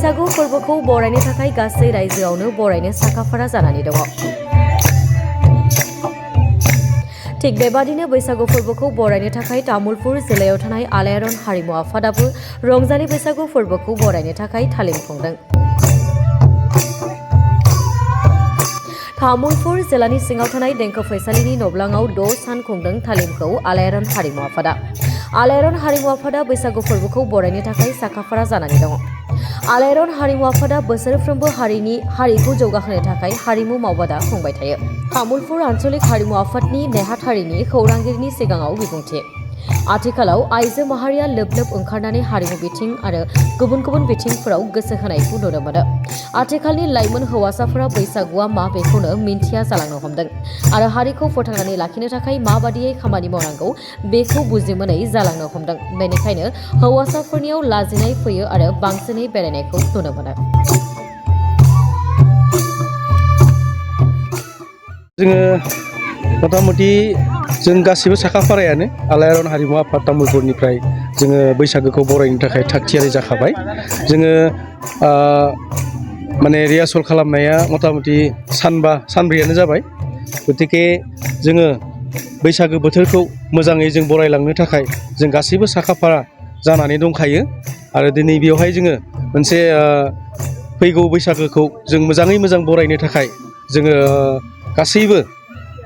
बैसागु फोरबोखौ बरायनो थाखाय गासै रायजोआवनो बरायनो साखाफारा जानानै दङ। थिग बेबादिनो बैसागु फोरबोखौ बरायनो थाखाय तामुलपुर जिल्लायाव थानाय आलायारन हारिमु आफादाबो रंजालि बैसागु फोरबोखौ बरायनो थाखाय तालिम खुंदों। तामुलपुर जिल्लानि सिङाव थानाय देंखो फैसालिनि नब्लाङाव 6 सान खुंदों तालिमखौ आलायारन हारिमु आफादा। आलायारन हारिमु आफादा बैसागु फोरबोखौ बरायनो थाखाय साखाफारा जानानै दङ। आलायारन हारिमु आफादा बोसोरफ्रोमबो हारिखौ जौगाहोनो थाखाय हारिमु मावबादा खुंबाय थायो। तामुलपुर आन्चलिक हारिमु आफादनि नेहाथारिनि खौरांगिरिनि सिगाङाव बिबुंथि। आथिखालाव आइजो माहारिया लोब लोब ओंखारनानै हारिमु बिथिं आरो गुबुन गुबुन बिथिंफोराव गोसो होनायखौ नुनो मोनो। आथिखालनि लाइमोन हौवासाफोरा बैसागुआ मा बेखौनो मिन्थिया जालांनो हमदों आरो हारिखौ फोथांनानै लाखिनो थाखाय माबादियै खामानि मावनांगौ बेखौ बुजिमोनै जालांनो हमदों। बेनिखायनो हौवासाफोरनियाव लाजिनाय फैयो आरो बांसिनै बेरायनायखौ नुनो मोनो। जोङो मथा-मथि जों गासिबो साखाफारायानो आलायारन हारिमु आफाद तामुलपुरनिफ्राय जोङो बैसागोखौ बरायनो थाखाय थाग-थियारि जाखाबाय। जोङो माने रिहार्सल खालामनाया मथा-मथि सानब्रैयानो जाबाय। गतिके जोङो बैसागो बोथोरखौ मोजाङै जों बरायलांनो थाखाय जों गासैबो साखाफारा जानानै दंखायो आरो दिनै बेवहाय जोङो मोनसे फैगौ बैसागोखौ जों मोजाङै मोजां बरायनो थाखाय जोङो गासैबो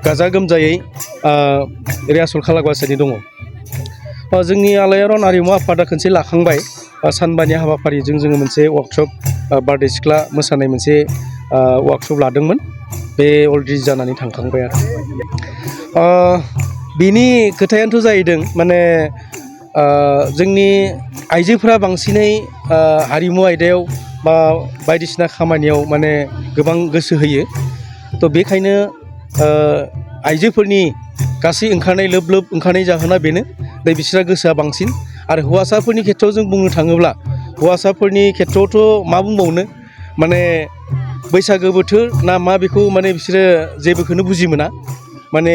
गाजा-गोमजायै रिहार्सल खालामगासिनो दङ। जोंनि आलायारन हारिमु आफादा खनसे लाखांबाय सानबानि हाबाफारिजों जोङो मोनसे वार्कशप बारदै सिख्ला मोसानाय मोनसे वार्कशप लादोंमोन। बे अलरेडि जानानै थांखांबाय आरो बिनि खोथायानोथ' जाहैदों माने जोंनि आइजोफोरा बांसिनै हारिमु आयदायाव बा बायदिसिना खामानियाव माने गोबां गोसो होयो। थ' बेखायनो आइजोफोरनि गासै ओंखारनाय लोब लोब ओंखारनाय जाहोना बेनो दा बिसोरहा गोसोआ बांसिन। आरो हौवासाफोरनि खेथ्रआव जों बुंनो थाङोब्ला हौवासाफोरनि खेथ्रआवथ' मा बुंबावनो माने बैसागो बोथोर ना मा बेखौ माने बिसोरो जेबोखौनो बुजि मोना। माने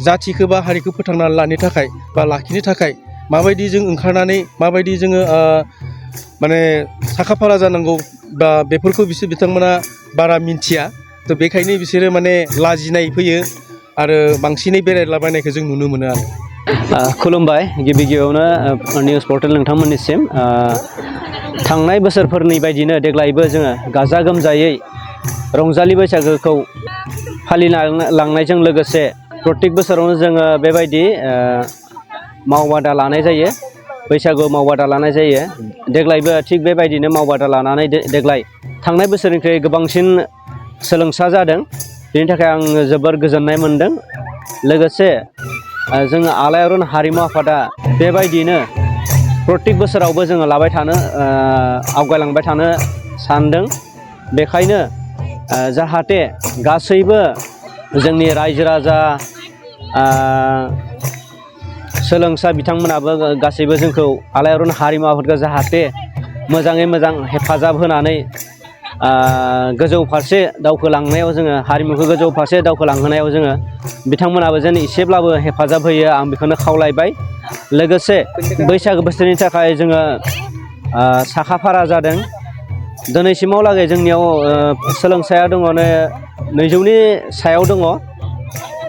जाथिखौ बा हारिखौ फोथांनानै लानो थाखाय बा लाखिनो थाखाय माबायदि जों ओंखारनानै माबायदि जोङो माने साखाफारा जानांगौ बा बेफोरखौ बिथांमोना बारा मिन्थिया। थ' बेखायनो बिसोरो माने लाजिनाय फैयो आरो बांसिनै बेरायलाबायनायखौ जों नुनो मोनो आरो। खुलुमबाय गिबि गिबियावनो निउस पर्टेल नोंथांमोननिसिम थांनाय बोसोरफोरनि बायदिनो देग्लायबो जोङो गाजा-गोमजायै रंजालि बैसागोखौ फालिलांनायजों लोगोसे प्रत्येक बोसोरावनो जोङो बेबायदि मावबादा लानाय जायो, बैसागु मावबादा लानाय जायो। देग्लायबो थिग बेबायदिनो मावबादा लानानै देग्लाय थांनाय बोसोरनिख्रुइ गोबांसिन सोलोंसा जादों। बेनि थाखाय आं जोबोर गोजोननाय मोनदों। लोगोसे जोङो आलायारन हारिमु आफादा बेबायदिनो प्रत्येक बोसोरावबो जोङो आवगायलांबाय थानो सानदों। बेखायनो जाहाथे गासैबो जोंनि रायजो-राजा सोलोंसा बिथांमोनाबो गासैबो जोंखौ आलायारन हारिमु आफादखौ जाहाथे मोजाङै मोजां हेफाजाब होनानै गोजौ फारसे दावखोलांनायाव जोङो हारिमुखौ गोजौ फारसे दावखोलांहोनायाव जोङो बिथांमोनाबो जेन एसेब्लाबो हेफाजाब होयो आं बेखौनो खावलायबाय। लोगोसे बैसागो बोथोरनि थाखाय जोङो साखाफारा जादों। दिनैसिमावलागै जोंनियाव सोलोंसाया दङ 200नि सायाव दङ।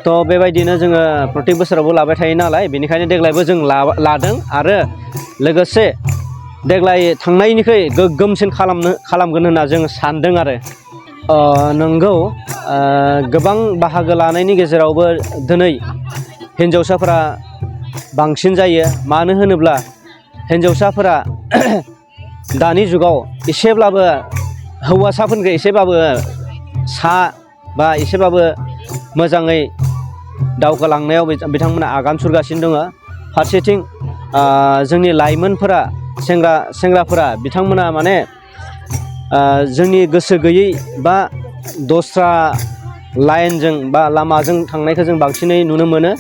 थ' बेबायदिनो जोङो प्रत्येक बोसोरावबो लाबाय थायो नालाय बेनिखायनो देग्लायबो जों लादों आरो लोगोसे देग्लाय थांनायनिख्रुइ गोग्गोमसिन खालामगोन होनना जों सानदों आरो। नंगौ गोबां बाहागो लानायनि गेजेरावबो दिनै हिन्जावसाफोरा बांसिन जायो। मानो होनोब्ला हिन्जावसाफोरा दानि जुगाव एसेब्लाबो हौवासाफोरनिफ्राय एसेबाबो बा एसेबाबो मोजाङै दावगालांनायाव बिथांमोना आगान सुरगासिनो दङ। फारसेथिं जोंनि लाइमोनफोरा सेंग्राफोरा बिथांमोना माने जोंनि गोसो गैयै बा दस्रा लाइनजों बा लामाजों थांनायखौ जों बांसिनै नुनो मोनो।